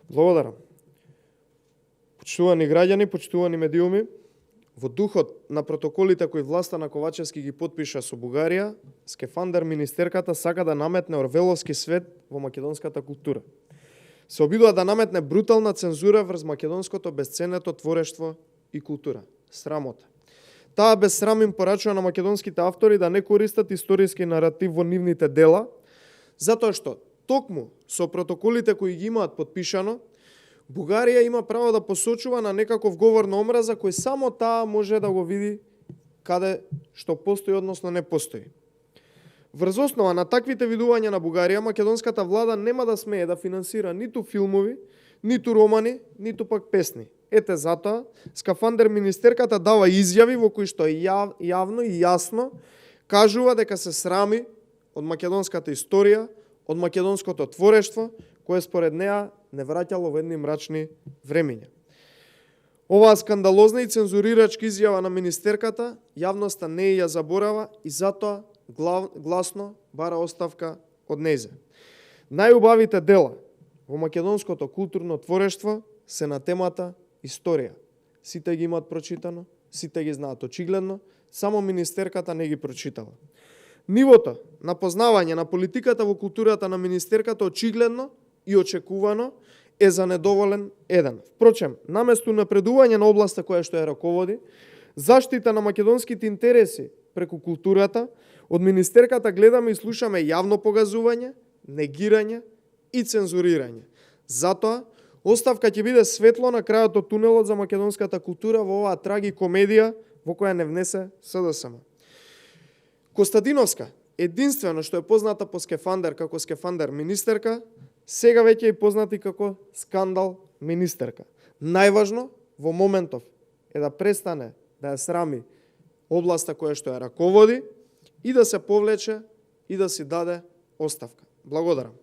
Благодарам. Почитувани граѓани, почитувани медиуми, во духот на протоколите кои власта на Ковачевски ги потпиша со Бугарија, Скефандер министерката сака да наметне орвеловски свет во македонската култура. Се обидува да наметне брутална цензура врз македонското безценето творештво и култура. Срамота. Таа безсрам им порачува на македонските автори да не користат историски наратив во нивните дела, затоа што токму со протоколите кои ги имаат подпишано, Бугарија има право да посочува на некаков говор на омраза кој само таа може да го види каде што постои, односно не постои. Врз основа на таквите видувања на Бугарија, македонската влада нема да смее да финансира ниту филмови, ниту романи, ниту пак песни. Ете затоа, Скафандер министерката дава изјави во кои што јавно и јасно кажува дека се срами од македонската историја, од македонското творештво, кое според неа не враќало во едни мрачни времиња. Оваа скандалозна и цензурирачка изјава на министерката јавноста не ја заборава и затоа гласно бара оставка од нејзе. Најубавите дела во македонското културно творештво се на темата историја. Сите ги имаат прочитано, сите ги знаат очигледно, само министерката не ги прочитала. Нивото на познавање на политиката во културата на министерката очигледно и очекувано е за недоволен еден. Впрочем, наместо напредување на областа која што ја раководи, заштита на македонските интереси преку културата, од министерката гледаме и слушаме јавно погазување, негирање и цензурирање. Затоа, оставка ќе биде светло на крајот од тунелот за македонската култура во оваа трагикомедија во која не внесе СДСМ. Костадиновска, единствено што е позната по Скефандер како Скефандер министерка, сега веќе е познати како скандал министерка. Најважно во моментов е да престане да ја срами областа која што ја раководи и да се повлече и да си даде оставка. Благодарам.